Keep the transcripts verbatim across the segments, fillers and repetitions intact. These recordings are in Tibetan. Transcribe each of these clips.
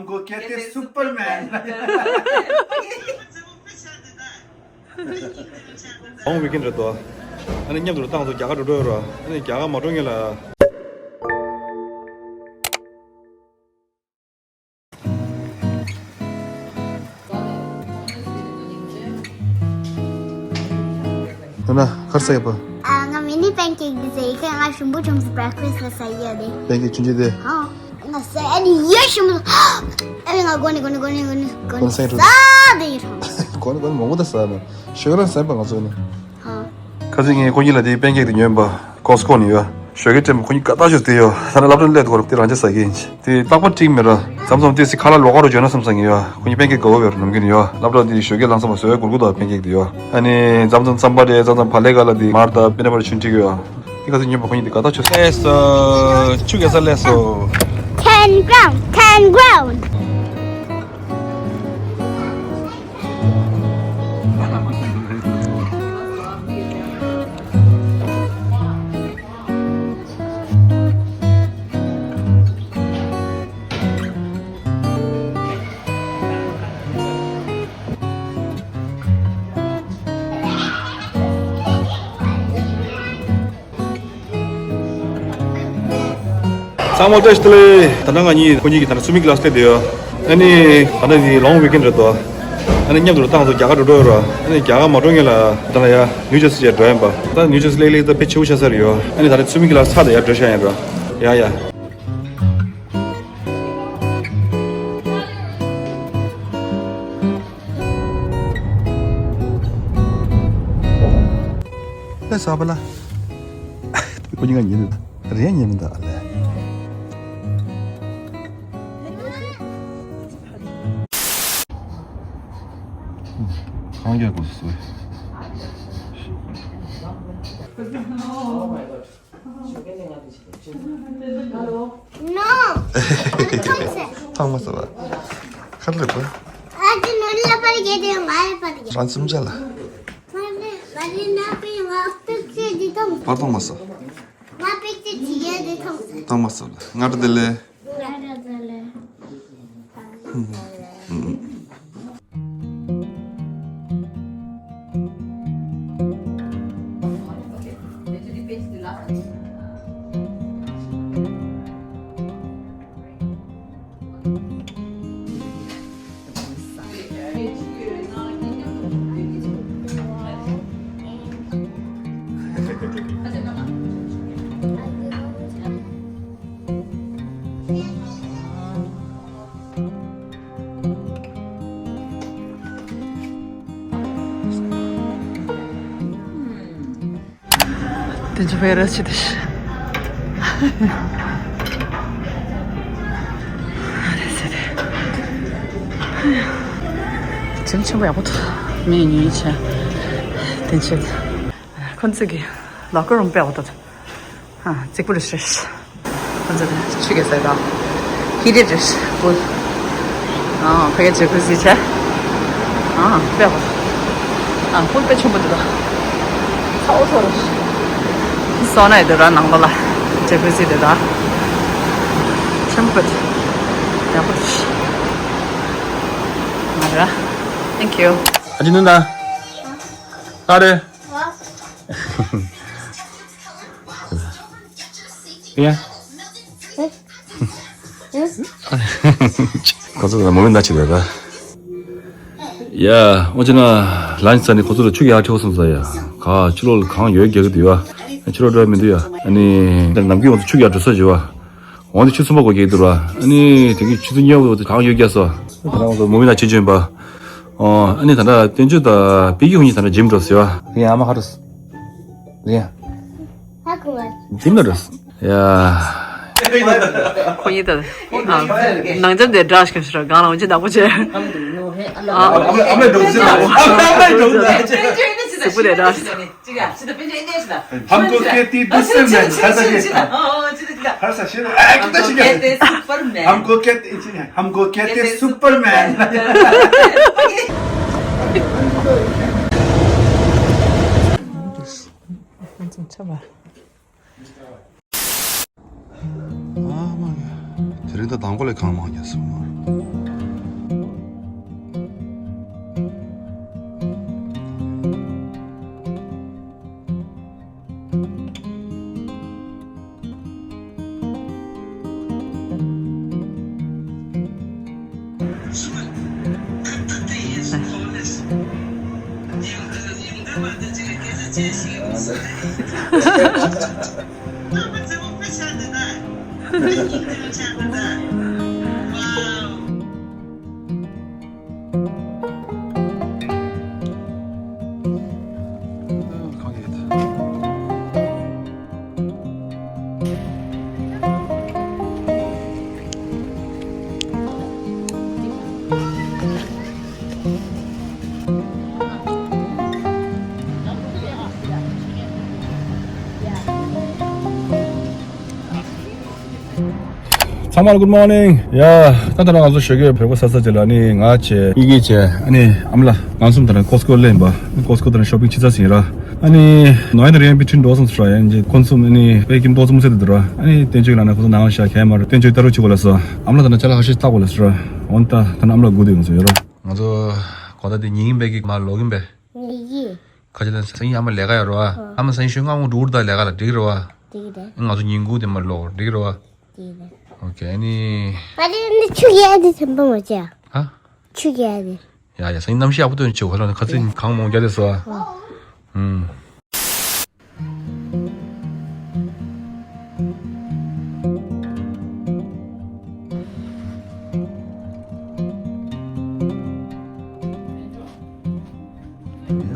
Go get this Superman. Long weekend རེད་དོ། ཨ་ནི་མཉམ་དུ་བཏང་སོང་། རྒྱ་གར་འགྲོ་འགྲོ་ཡོད་ར། ཨ་ནི་རྒྱ་གར་མ་འགྲོ་སྔོན་ལ། ཡང་ན་གར་ཟ་ཡོད་པ། ཨ། ང་མི་ནི་པན་ཀེག་འདི་ཟ་ཡི་ཁ། ང་ཞིམ་པོ་བྱུང་སོང་། བྷེག་ཕ་སི་ལ་ཟ་ཡི་ཡོད་དེ། པན་ཀེག་ཆུང་ཆུང་དེ། ཨ། ང་ཟ་ཡ་ནི་ཡོད་ཞིམ་པོ། ཨ་ནི་ང་གོ་ནི་གོ་ནི་གོ་ནི་གོ་ནི་གོ་ནི་གོ་ནི་ཟ་དེ་ཡོད་རང་། གོ་ནི་གོ་ནི་མང་པོ་ད་ཟ་ན། ཞོགས་རང་ཟ་པ་ང་ཚོ་ནི། ཨ། ཁ་སང་ངས་ཁོ་གཉིས་ལ་དེའི་པན་ཀེག་དེ་ཉོས་པ། ཀོ་སི་ཀོ་ནས་ཡོད། ཞོགས་ཀས་སྤྲད་པ། ཁོ་གཉིས་དགའ་ཐག་ཆོད་དེ་ཡོད། ད་ནི་སློབ་གྲྭ་སླེབས་དུས་སྐོར་དེ་རང་ཅག་ཟ་གི་ཡིན། དེ་རྟག་པར་ཀྲིག་མེད་ར། མཚམས་མཚམས་དེ་སི་ཁ་ལག་ལོགས་ཀ་རུ་འཇོག་ན་བསམ་ས་ཡིན་ཡ། ཁོ་གཉིས་པན་ཀེག་དགའ་བོ་བེར་ནམ་གིན་ཡོད། སློབ་གྲྭ་དེ་ཞོགས་ཀས་ལངས་ས་མ་ཟོས་གུར་གུར་དང་པན་ཀེག་དེ་ཡོད། ཨ་ནི་མཚམས་མཚམས་རྩམ་པ་རེད། མཚམས་མཚམས་བག་ལེབ་ག་ལ་དེ་མར་དང་པེ་ནེ་པལ་ཆུན་ཀྲིག་ཡོད། དེ་ག་ཚོད་ཉོས་པ། ཁོ་གཉིས་དེ་དགའ་ཐག་ཆོད། ལེགས་སོ། ཆུ་གེ་སར་ལེགས་སོ། Ten gram, ten gram. ཚང་མ་བཀྲ་ཤིས་བདེ་ལེགས། ད་ལྟ་ང་གཉིས་ཁོ་གཉིས་ཀྱི་ད་ལྟ་སུ་མི་ཀི་ལ་སི་སླེབས་བསྡད་ཡོད། ཨ་ནི་ད་ལྟ་འདི་ལོང་ཝི་ཀེན་རེད་དོ། ཨ་ནི་མཉམ་དུ་བཏང་སོང་། རྒྱ་གར་འགྲོ་འགྲོ་ཡོད་ར། ཨ་ནི་རྒྱ་གར་མ་འགྲོ་སྔོན་ལ་ད་ལ་ཡ་ནིའུ་ཇར་སི་ཅིག་འགྲོ་ཡིན་པ། ད་ནིའུ་ཇར་སི་སླེབས་སླེབས་ད་དཔེ་ཆེ་བོ་ཆགས་ས་རེད་ཡོད། ཨ་ནི་ད་ལྟ་སུ་མི་ཀི་ལ་སི་ཚར་ད་ཡར་འགྲོ་ཤག་ཡིན་ར། ཡ་ཡ། ལ་ས་བ་ལ། ཁོ་གཉིས་ཀ་ཉན་འདུག་རེད། ཉན་མི་འདུག་ཨ་ལས། གང་རྒྱག་དགོས་སོ། No. ཐང་མ་ས་བ། ཁར་ལེ་པ། ཨ་ཅི་ནོར་ལ་པར་གྱི་དེ་ང་ལ་པར་གྱི། རང་སེམས་ཅན་ལ། ང་ནི་ང་ནི་ན་པི་ང་ཏུག་ཅེ་དི་ཐང་། པར་ཐང་མ་ས། ང་པིག་ཅེ་ཅི་ཡེ་དི་ཐང་། ཐང་མ་ས་ལ། ང་ཏི་དེ་ལེ། དེ་ཚོ་བེ་ར་ཆི་དེ་ཤི། ཨ་རེ་སེ་རེ། ཚིམ་ཆེན་པོ་ཡག་པོ་འདུག་མི་ཉུང་ཉུང་བྱས། དེ་ཆེ། ཁོང་ཚོ་གི་ལོ་ཀར་རུམ་དཔེ་ཡག་པོ་འདུག་ཨ། གཅིག་པུ་རེད་ཤག་ཁོང་ཚོ་ཆུ་གེ་སར་དང་། ཧི་ཊེཌ་རེད་པུལ། ཨ། ཕ་གི་ཇ་ཀུ་ཟི་བྱས། ཨ། དཔེ་ཡག་པོ། ཨ། པུལ་དཔེ་ཆེན་པོ་འདུག་ཚ་བོ་ཚ་བོ་རེད། སོ་ན་ཡི་འདུག་ར་ནང་ལོགས་ལ། ཇ་ཀུ་ཟི་དེ་དག་ཆེན་པོ་རེད། ཡག་པོ་རེད། མ་རེད། Thank you. ཨ་ཅི་ནུ་ན། ཨ་རེ། ཡ། ཁོ་ཚོ་ལ་མོ་མི་ན་ཆི་རེད་ད། ཡ། འོ་ཅི་ན། ལན་ས་ནི་ཁོ་ཚོ་ལ་ཆུ་ཡག་ཁྲེའུ་སོང་ས་ཡ། ག་ཕྱི་ལོགས་ལ་གང་ཡོད་རྒྱག་གི་འདུག་ཡ། ཕྱི་ལོགས་འགྲོ་ཡ་མི་འདུག་ཡ། ཨ་ནི་ནམ་རྒྱུན་འོང་དུས་ཆུ་ཡག་འགྲོ་ས་བྱེད་བ། འོང་དུས་ཆུ་ཚོད་མ་གོ་རྒྱག་འདུག་ར། ཨ་ནི་དེ་གི་ཆུ་ཚོད་ཉལ་བ་དེ་གང་ཡོད་རྒྱག་སོ། ད་འོང་དུ་མོ་མི་ན་ཆི་འཇོན་པ། ཨོ། ཨ་ནི་ད་ལྟ་བསྟན་ཆོས་དང་པི་ཀི་ཁོ་གཉིས་ད་ལྟ་ཇིམ་འགྲོ་ཟེར་བ། རེད་ཡ། ཨ་མ་ཧ་རུ། རེད་ཡ། ཧ་གོ་བ། ཇིམ་ལ་འགྲོ། ཡ། ཁོ་གཉིས་ད། ཨ། ནང་ཇམ་དེ་འདྲ་ཞིག་ཤི་ར་གང་ལ་འོང་ཅི་ད་པོ་ཆེ། ཨ། ཨ་མ་འགྲོ་ཟེར་ལ། ཨ་མ་འགྲོ་ཟེར་ལ། ཟུག་པོ་དེ་འདྲ། हमको कहती दुश्मन है, ऐसा कैसा? हर सा शेर, ए, कितना हमको शीघ्र? कहते सुपरमैन। हमको कहते, हमको कहते सुपरमैन। དེ་རིང་ད་དང་པོ་ལས་གང་མང་རྒྱག་སོང་། ཚང་མར་good morning། ཡ། ད་ལྟ་ང་ཚོ་ཞོགས་ཀས་བོད་པ་ས་ས་ཅིག་ལ་ནི་ང་བྱས་ཡི་གེ་བྱས། ཨ་ནི་ཨ་མ་ལགས་ང་གསུམ་ད་ལྟ་ཀོ་སི་ཀོ་སླེབས་པ། ཀོ་སི་ཀོ་ད་ལྟ་ཤོ་པིང་བྱེད་ས་ཟིན་ར། ཨ་ནི་ནོ་ཡ་ད་རེ་ཡང་པི་ཁྲིན་འགྲོ་སོང་ཟེར་ར། ཡང་ཅིག་ཁོང་གསུམ་ཨ་ནི་པེ་ཀིན་ཏོག་ཙམ་ཟེར་དུ་ར། ཨ་ནི་བསྟན་ཆོས་ལ་ན་ཁོ་ཚོ་ནང་ལ་ཤ་ཁྱད་མར་བསྟན་ཆོས་ད་རུ་ཆུ་གོ་ལ་ས། ཨ་མ་ལགས་ད་ན་ཅ་ལག་ཁ་ཤས་ལྟ་གོ་ལ་ཟེར་ར། འོན་ད་ད་ན་ཨ་མ་ལགས་སྒུག་བསྡད་ཡོང་ཟེར་ཡོད་ར། ང་ཚོ་གོ་ད་དེ་ཉིན་པའི་གི་མ་ལོག་གིན་པས། ཡི་གེ་ཁ་ཆེ་ལ་སང་ཉིན་ཨ་མ་ལས་ཀ་ཡོད་རེད་བ། ཨ་མ་སང་ཉིན་ཤོད་སྔ་མོ་འགྲོ་འུར་ད་ལས་ཀ་ལ་འགྲིག་རེད་བ། འགྲིག་རེད། ང་ཚོ་ཉིན་གུང་དེ་མ་ལོག་འགྲིག་རེད་བ། འགྲིག་རེད། ཨོ་ཁེ་ཨ་ནི། ཨ་རེ་ནི་ཆུ་ཡ་དེ་ཚན་པ་མ་བྱས། ཧ། ཆུ་ཡ་དེ། ཡ་ཡ་སང་ཉིན་གནམ་གཤིས་ཡག་པོ་སྟོན་ཆོག་ག་ལོ་ནི་ཁ་ཚིག་གང་མོང་རྒྱ་དེ་སོ། ཨུམ།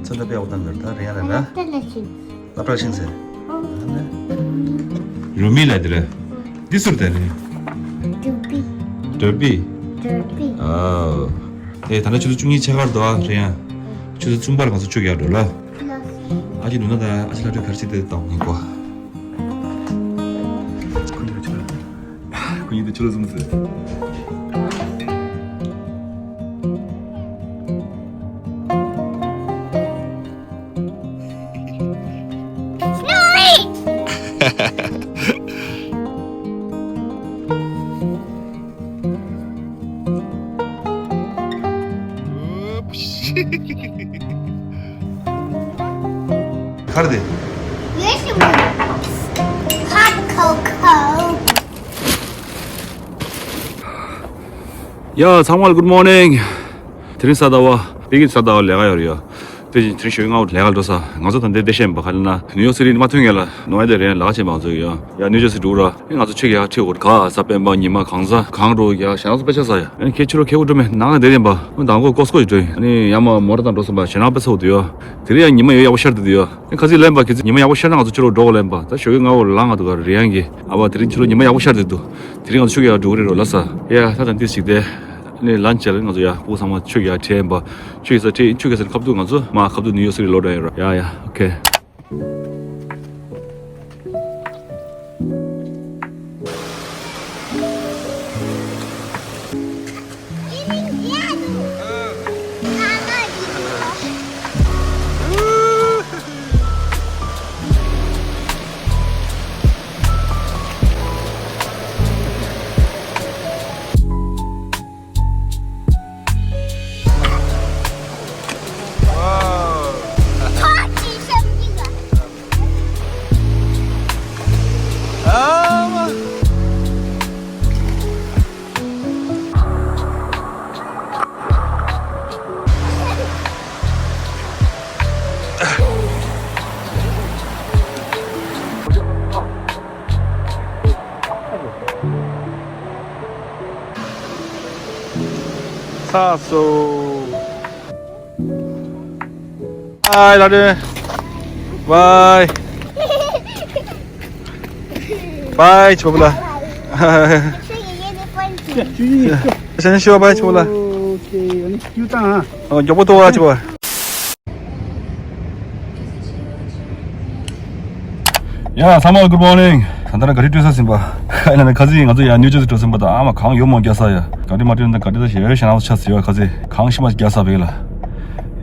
ཚོད་ལྟ་པའི་འོག་ཏང་གར་ད་རེ་ཡ་ལ་ན། ལ་པྲ་ཤིང་ཟེར། རོ་མི་ལ་དེ་རེད། འདི་ཟུར་དེ་རེད། འགྲོ་པི། འགྲོ་པི། འགྲོ་པི། ཨ། ཨེ་ད་ནི་ཆུ་ཚོད་བཅུ་གཉིས་ཆ་གར་འདུག་ཨ་རེ་ཡ། ཆུ་ཚོད་གསུམ་པར་ང་ཚོ་ཆུ་རྒྱག་འགྲོ་ལ། ཨ་ཅེ་ནུ་ན་ད་ཨ་ཅེ་ལ་དྲོད་གར་ཆེ་དེ་དང་ངེས་གོ། ཁོ་ཉིད་དུ་ཆུ་ལ་ཟུམ་ཟེར། གར་དེ། Hot cocoa. ཡ་ཚང་མ་ལ་good morning། དེ་རིང་གཟའ་ཟླ་བ། དེ་གི་གཟའ་ཟླ་བ་ལས་ཀ་ཡོད་རེད་ཡ། དེ་བཞིན་དེ་རིང་ཞོགས་ཀྱི་སྔ་པོ་ལས་ཀ་འགྲོ་ས། ང་ཚོ་ད་ལྟ་བསྡད་བཞིན་པ་ག་ལ་ན་ནིའུ་ཡོག་སི་ཊི་མ་ཐོན་ངེས་ལ་ནོ་ཨེ་དེ་རེད་ལག་ཆེན་པ་ང་ཚོ་ཡོད་ཡ། ནིའུ་ཇར་སི་འགྲོ་ར། ཨེ་ང་ཚོ་ཆེད་ཀྱི་ཡ་ཁྲིད་འོར་ག་ས་སྤེན་པ་ཉི་མ་གང་ས་གང་འགྲོ་ཡ་ཞེ་ན་སོ་དཔེ་ཆ་ས་ཡ། ཨེ་ཁྱེད་ཕྱི་རོ་ཁེ་གུ་འགྲོ་མེད་ནང་ལ་བསྡད་བཞིན་པ། ཨེ་དང་གོ་ཀོ་སི་ཀོ་ཡི་འགྲོ་ཡིན། ཨེ་ནི་ཡ་མ་མོ་ར་དང་འགྲོ་སོང་པ་ཞེ་ན་དཔེ་ཚ་བོ་དུ་ཡ། དེ་རིང་ཡང་ཉི་མ་ཡོད་ཡག་པོ་ཤར་དུ་དུ་ཡ། ཁ་ཚིག་ལན་པ་ཁྱེད་ཚོ་ཉི་མ་ཡག་པོ་ཤར་ན་ང་ཚོ་ཕྱི་ལོགས་འགྲོ་དགོས་ལན་པ། ད་ཞོགས་ཀྱི་སྔ་པོ་ལངས་ང་འདུག་ག་རེ་ཡང་གི་ཨ་བ་དེ་རིང་ཕྱི་ལོགས་ཉི་མ་ཡག་པོ་ཤར་དུ་འདུག་དེ་རིང་ང་ཚོ་ཆུ་རྒྱག་འགྲོ་གི་རེད་རོ་ལ་ས། ཡ་ད་ད་འདི་ཞིག་དེ་ནི་ལན་ཅེ་ལ་ང་ཚོ་ཡ་ཕུག་ཚང་མ་ཆུ་རྒྱག་ཁྲལ་ཡིན་པ། ཆུ་ཡི་ས་ཁྲལ་ཆུ་རྒྱག་ས་ཁབ་ཏུ་ང་ཚོ་མ་ཁབ་ཏུ་ནིའུ་ཡོག་སི་ཊི་ལོག་འགྲོ་ཡིན་རོ། ཡ་ཡ་ཨོ་ཁེ། ཚ་སོ། Bye ལ་དྲོན། Bye bye ཆོབ་ལ། ཤ་ནི་ཤོ་bye ཆོབ་ལ། ཨོ་མགྱོགས་པོ་ཏོ་བ་ཆོབ། ཡ་ཚང་མ་good morning། ད་ལྟ་ན་ག་རི་སྤྲོད་ས་ཟིན་པ། ཨ་ན་ན་ཁ་ཚིག་ང་ཚོ་ཡ་ནིའུ་ཇར་སི་འགྲོ་ཟིན་པ་དང་ཨ་མ་གང་ཡོད་མོ་རྒྱ་ས་ཡ། ག་རི་མ་སྤྲོད་ན་ག་རི་ད་ཞེ་ཡོད་ཞེ་ན་ཆ་ཟི་ཡོད་ཁ་ཚིག་གང་ཤི་མ་རྒྱ་ས་བེ་ལ།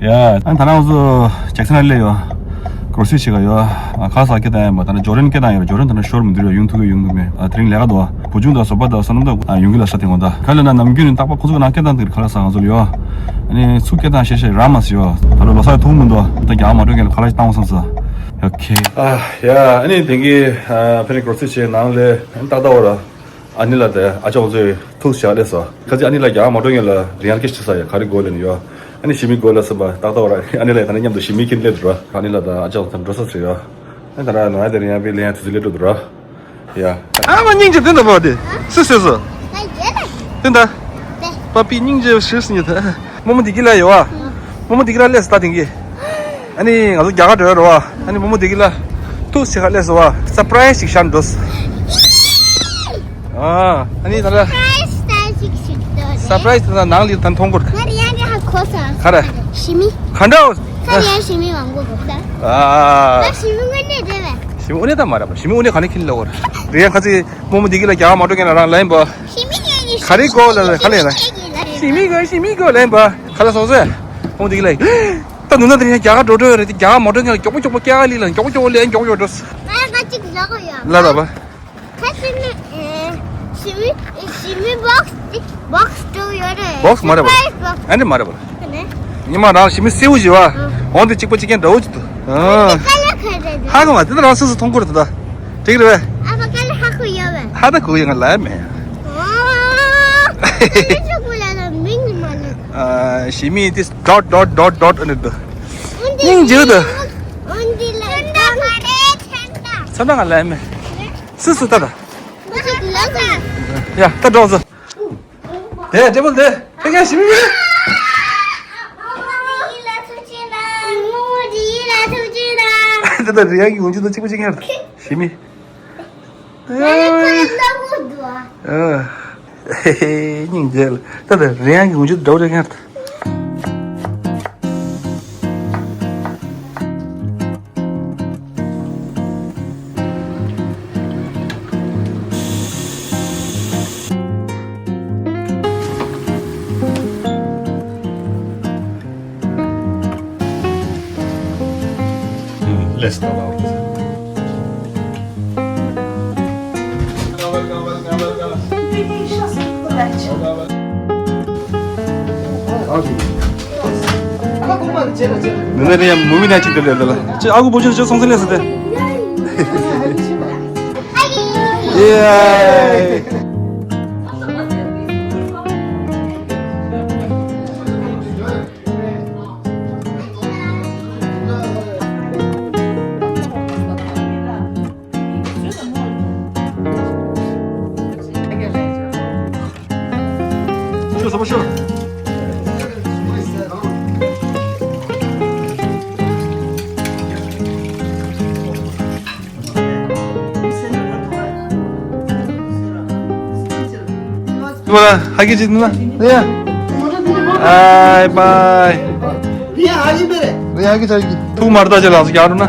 ཡ་ཨ་ད་ན་ང་ཚོ་ཇེག་སན་ལ་སླེབས་ཡོད། གོ་སི་ཆེ་ག་ཡོད། ཨ་ཁ་ས་སྐད་དང་ཡ་མ་ད་ན་ཇོ་རན་སྐད་དང་ཡ་ཇོ་རན་ད་ན་ཤོར་མི་འདུག་ཡ་ཡོང་ཐུག་གི་ཡོང་གི་མེད། ཨ་དེ་རིང་ལས་ཀ་འདུག་ཨ། བུ་ཆུང་དང་བཟོད་པ་དང་བསོད་ནམས་དང་ཨ་ཡོང་གི་ལ་ས་དེ་ངོ་ད་ག་ལ་ན་ནམ་རྒྱུན་ནི་རྟག་པ་ཁོ་ཚོ་གི་ནང་སྐད་དང་དེ་ག་ལ་ས་ང་ཚོ་ལ་ཡོད། ཨ་ནི་ཚུགས་སྐད་དང་ཤེས་ཤེས་ར་མ་སི་ཡོད། ད་ལོ་ལོ་ས་ཐུག་མི་འདུག་ཨ། ད་རྒྱ་མ་འགྲོ་མཁན་ལ་ག་ལ་བཏང་སོང་ས། ཨོ་ཁེ། ཨ་ཡ་ཨ་ནི་དེང་གི་ཨ་ཕེ་ནི་གོ་སི་ཆེ་ནང་ལས་ཏག་ཏག་འོ་ར། ཨ་ནི་ལགས་དང་ཨ་ཅག་ཚོས་ཐུགས་བཞག་སླེབས་སོང་། ཁ་ཅིག་ཨ་ནི་ལགས་རྒྱ་གར་མ་འགྲོ་སྔོན་ལ་རི་ཡང་སྐད་ཆ་ས་ཡ་ག་རེ་དགོས་ལབ་ནས་ཡོད། ཨ་ནི་ཞི་མི་དགོས་ལབ་སོང་པ། ཏག་ཏག་ར་ཨ་ནི་ལགས་ད་ནི་མཉམ་དུ་ཞི་མི་ཁྱེར་སླེབས་འགྲོ། ཨ་ནི་ལགས་དང་ཨ་ཅག་ཚོ་འགྲོ་ས་ཚོད་ཡོད། ཨ་ནི་ད་ར་ནང་ཡ་དེ་རི་ཡང་པའི་ལན་ཡང་དུས་ཚོད་སླེབས་འགྲོ་འདུག་ར། ཡ། ཨ་མ་སྙིང་རྗེ་དེ་འདྲ་བ་དེ་སུས་བཟོས་སོང་། དེ་འདྲ། པ་པི་སྙིང་རྗེ་ཞིག་སྙིང་ཐ། རྨོ་མོ་བདེ་སྐྱིད་ལགས་ཡོད་བ། རྨོ་མོ་བདེ་སྐྱིད་ལགས་སླེབས་སོང་ད་དེང་གི། ཨ་ནི་ང་ཚོ་རྒྱ་གར་འགྲོ་ཡ་རེད་བ། ཨ་ནི་རྨོ་མོ་བདེ་སྐྱིད་ལགས་ཐུགས་ཆེ་ཁ་སླེབས་སོང་བ། སར་པ་རའི་སི་ཞིག་བཞག་འདུག་ཨ་ནི་ད་ལ་སར་པ་རའི་སི་ད་ནང་ལ་ད་མཐོང་གོ། ང་རེ་ཡང་རེ་ཧ་གོ་ས། ག་རེ། ཞི་མི། ག་འདྲ། ཁ་ཡང་ཞི་མི་མང་པོ་འདུག་ད། ཨ། ད་ཞི་མི་དངོས་གནས་རེད་བས། ཞི་མི་དངོས་གནས་ད་མ་རེད་པ། ཞི་མི་དངོས་གནས་ག་ནས་ཁྱེར་ལབ་གོ་ར། རེ་ཡང་ཁ་ཚིག་རྨོ་མོ་བདེ་སྐྱིད་ལགས་རྒྱ་གར་མ་འགྲོ་མཁན་ལ་རང་ལབ་ཡིན་པ། ག་རེ་གོ་ལ་ག་ལེ་ལ། ཞི་མི་གོ་ཞི་མི་གོ་ལན་པ། ག་ལ་སོང་ཟེ། ཁོང་དེ་གི་ལ། ད་ནུ་ན་དེ་རིང་རྒྱ་གར་འགྲོ་འགྲོ་ཡོད་རེད་དེ། རྒྱ་གར་མ་འགྲོ་ངས་ལ་མགྱོགས་པོ་མགྱོགས་པོ་སྐྱེལ་ག་ལི་ལ་མགྱོགས་པོ་མགྱོགས་པོ་ལེན་མགྱོགས་པོ་མགྱོགས་འགྲོ། ང་ལ་ཅིག་ལབ་གོ་ཡ། ལ་ལ་པ། ཁ་ཅིག་ནི། ཞི་མི་ཞི་མི་བོག་སི་བོག་སི་འགྲོ་ཡོད་རེད། བོག་སི་མ་རེད་པ། སར་པ་རའི་སི་བོག་སི། ཨ་ནི་མ་རེད་པ། ཉི་མ་རང་ཞི་མི་སེའུ་ཞིག་བ། འོང་དུ་གཅིག་པ་གཅིག་རྐྱང་འདྲ་བོ་ཅིག་འདུག་ཨ། དཀའ་ལས་ཁག་རེད། ཧ་གོ་མ་དེ་ད་རང་སོ་སོ་མཐོང་གི་རེད་ད། འགྲིག་རེད་པས། ཨ་ཕ་དཀའ་ལས་ཁག་གི་ཡོད་པས། ཧ་ད་གོ་ཡོད་ང་ལ་མེད། ཨོ། ཨ་ཕ་ཅོ་གོ་ལ་ལ་མིང་ནི་མ་ལ། ཨ་ཞི་མི་དེ་ཌོཊ་ཌོཊ་ཌོཊ་ཌོཊ་ཨ་ནི་འདུག་སྙིང་རྗེ་ད། འོན་ཏེ་ལ་ཚན་ད་ང་ལ་མེད། སུ་སུ་ད་ད། ཡ་ད་འགྲོ་ཟེ། དེ་ཊེ་བལ་དེ་ཕ་གིར་ཞི་མི་མེད། ད་ལྟ་རི་ཡང་གི་འུན་ཆུ་དང་གཅིག་པ་གཅིག་རྐྱང་ཞི་མི། ཨ་ཧེ་ཧེ་སྙིང་རྗེ་ལ། ད་ལྟ་རི་ཡང་གི་འུན་ཆུ་དང་འདྲ་བོ་རྐྱང་། Let's go. ནི་ནི་ཡང་མུ་བི་ནང་ཅིག་ཏུ་སླེབས་འདུག་ལ། ཅི་ཨ་ཁུ་བུ་ཆུ་ཆུ་སོང་ཙང་སླེབས་སོང་སྟེ། ཡེ། ཧ་གི་ཅི་ན་ཡ། ཨའི་བའི། རི་ཡ་ཧ་གི་ཅི་ཅི་ཐུག་མར་ད་ཅི་ལགས་སུ་རྒྱག་རུ་ན།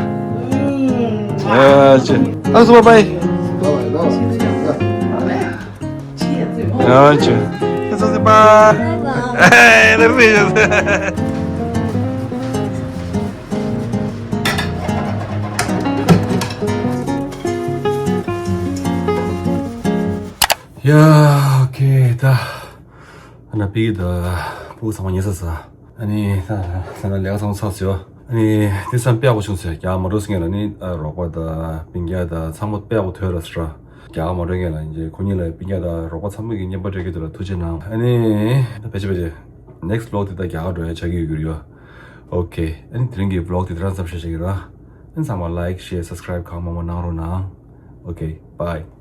ཨ་ཅི། ཨ་སུ་བ་བའི། ཨ་ཅི། ཁྱེད་ཚོ་སི་པ། ཨེ་ལེ་རེ། ཡ། ཨོ་ཁེ་ད། ཨ་ན་པི་ད་ཕྲུ་གུ་ཚང་མ་ཉལ་ས་ས། ཨ་ནི་ད་ད་ལས་ཀ་ཚང་མ་ཚར་སོང་། ཨ་ནི་དེང་སང་དཔེ་ཡག་པོ་བྱུང་ཟེར། རྒྱ་གར་མ་འགྲོ་སྔོན་ལ་ནི་རོགས་པ་དང་སྤུན་ཀྱག་དང་ཚང་མ་དཔེ་ཡག་པོ་ཐོན་ར་སོང་ར། རྒྱ་གར་མ་འགྲོ་སྔོན་ལ་ཡིན་གྱི་ཁོ་གཉིས་ལ་སྤུན་ཀྱག་དང་རོགས་པ་ཚང་མ་གི་རྔན་པ་སྤྲད་ཀྱི་འདུག་ལ། ཐུགས་རྗེ་གནང་། ཨ་ནི་ད་ཕལ་ཆེར་ཕལ་ཆེར་next vlog དེ་ད་རྒྱ་གར་འགྲོ་ཡ་ཆགས་ཀྱི་ཡོད་ཀྱི་རེད་ཡ། ཨོ་ཁེ། ཨ་ནི་དེ་རིང་གི་vlog དེ་དེ་རང་ཙམ་བཤད་བྱེད་ཀྱི་ར། ཨ་ནི་ཚང་མ་like, share, subscribe གང་མང་མང་གནང་རོགས་གནང་། ཨོ་ཁེ། Bye.